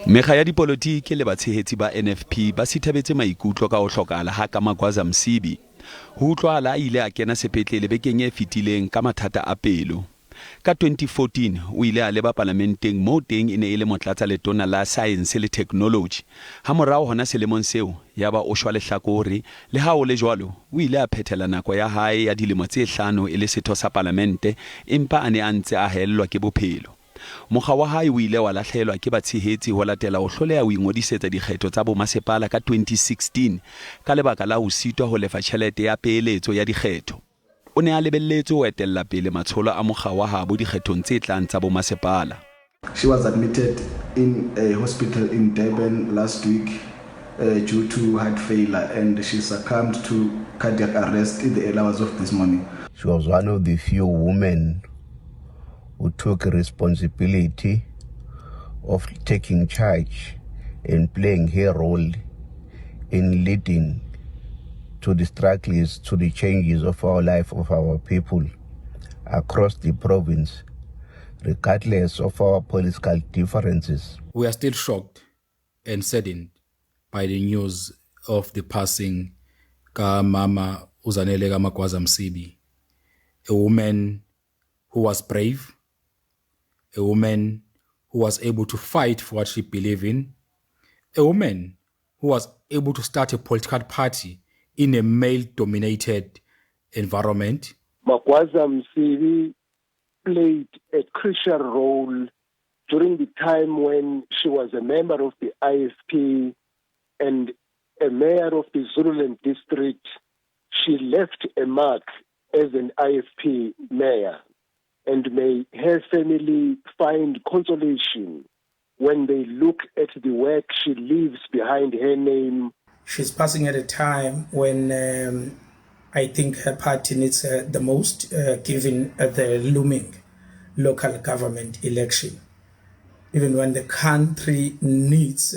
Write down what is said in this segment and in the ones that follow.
Mekga ya dipolotiki le batshehetsi ba NFP ba sithabetse maikutlo ka ho hlokahala ha KaMagwaza Msibi. Ho utlwahala a ile a kena sepetlele bekeng e fetileng ka mathata a pelo. Ka 2014 o ile a leba palamenteng moo teng e ne e le motlatsa letona la saense le theknoloji. Hamorao hona selemong seo yaba o shwa lehlakore. Le ha ho le jwalo, o ile a phethela nako ya hae ya dilemo tse hlano e le setho sa palamente empa a ne a ntse a haellwa ke bophelo. Mokga wa hae o ile wa lahlehelwa ke batshehetsi ho latela ho hloleha ho ingodisetsa dikgetho tsa bomasepala ka 2016 ka lebaka la ho sitwa ho lefa tjhelete ya peeletso ya dikgetho. O ne a lebelletswe ho etella pele matsholo a mokga wa habo dikgethong tse tlang tsa bomasepala. She was admitted in a hospital in Durban last week due to heart failure and she succumbed to cardiac arrest in the early hours of this morning. She was one of the few women who took responsibility of taking charge and playing her role in leading to the struggles, to the changes of our life, of our people across the province, regardless of our political differences. We are still shocked and saddened by the news of the passing kaMama uZanele kaMagwaza Msibi, a woman who was brave, a woman who was able to fight for what she believed in, a woman who was able to start a political party in a male-dominated environment. Magwaza Msibi played a crucial role during the time when she was a member of the IFP and a mayor of the Zululand district. She left a mark as an IFP mayor, and may her family find consolation when they look at the work she leaves behind her name. She's passing at a time when I think her party needs her the most, given the looming local government election. Even when the country needs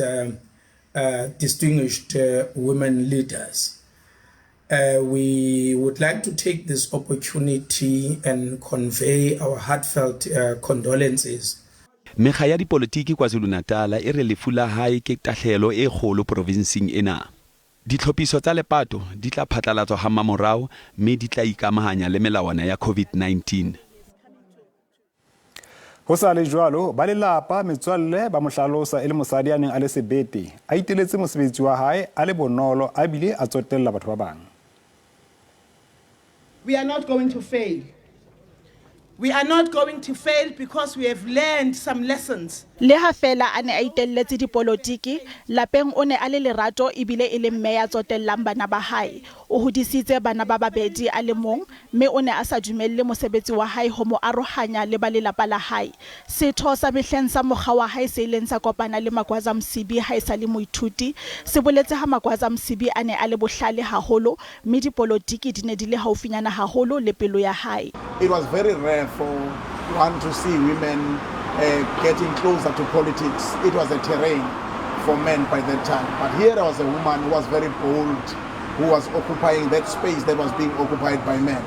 distinguished women leaders. We would like to take this opportunity and convey our heartfelt condolences. Mekga ya dipolotiki KwaZulu-Natal e re lefu la hae ke tahlehelo e kgolo provinseng ena. Ditlhophiso tsa lepato di tla phatlalatswa ha mmamorao mme di tla ikamahanya le melawana ya COVID-19. Ho sa le jwalo, ba lelapa, metswalle ba mo hlalosa e le mosadi a neng a le sebete, a iteletse mosebetsi wa hae, a le bonolo a bile a tsotella batho ba bang. We are not going to fail. We are not going to fail because we have learned some lessons. Le ha feela a ne a itelletse dipolotiki, lapeng o ne a le lerato ebile e le mme ya tsotellang bana ba hae. O hodisitse bana ba babedi a le mong mme o ne a sa dumelle mosebetsi wa hae ho mo arohanya le ba lelapa la hae. Setho sa mehleng sa mokga wa hae se ileng sa kopana le Magwaza Msibi ha e sa le moithuti, se boletse ha Magwaza Msibi a ne a le bohlale haholo mme dipolotiki di ne di le haufinyana haholo le pelo ya hae. It was very rare for one to see women getting closer to politics. It was a terrain for men by that time. But here was a woman who was very bold, who was occupying that space that was being occupied by men.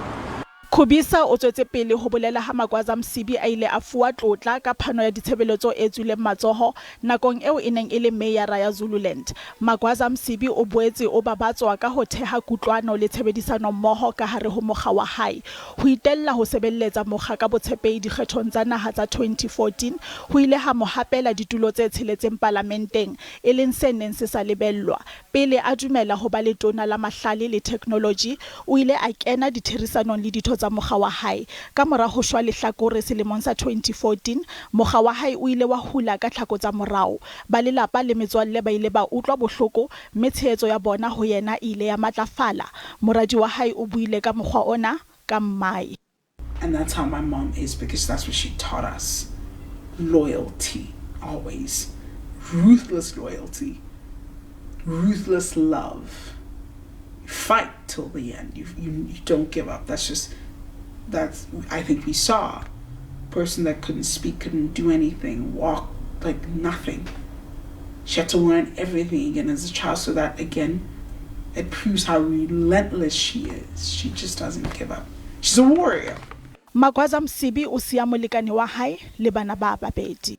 Khubisa o tswetse pele ho bolela ha Magwaza Msibi a ile a fuwa tlotla ka phano ya ditshebeletso e tswileng matsoho nakong eo e neng e le meyara ya Zululand. Magwaza Msibi o boetse o babatswa ka ho theha kutlwano le tshebedisano mmoho ka hare ho mokga wa hae. Ho itella ho sebeletsa mokga ka botshepehi dikgethong tsa naha tsa 2014 ho ile ha mo hapela ditulo tse tsheletseng palamenteng, e leng se neng se sa lebellwa. Pele a dumela ho ba letona la mahlale le theknoloji, o ile a kena ditherisanong le ditho tsa mokga wa hae. Ka mora ho shwa lehlakore selemong sa 2014, mokga wa hae o ile wa hula ka tlhako tsa morao. Ba lelapa le metswalle ba ile ba utlwa bohloko mme tshehetso ya bona ho yena e ile ya matlafala. Moradi wa hae o buile ka mokgwa ona ka mmae. And that's how my mom is, because that's what she taught us. Loyalty, always. Ruthless loyalty. Ruthless love. You fight till the end. You don't give up. I think we saw. Person that couldn't speak, couldn't do anything, walk like nothing. She had to learn everything again as a child, so that, again, it proves how relentless she is. She just doesn't give up. She's a warrior. Magwaza Msibi o siya molekane wa hae le bana ba babedi.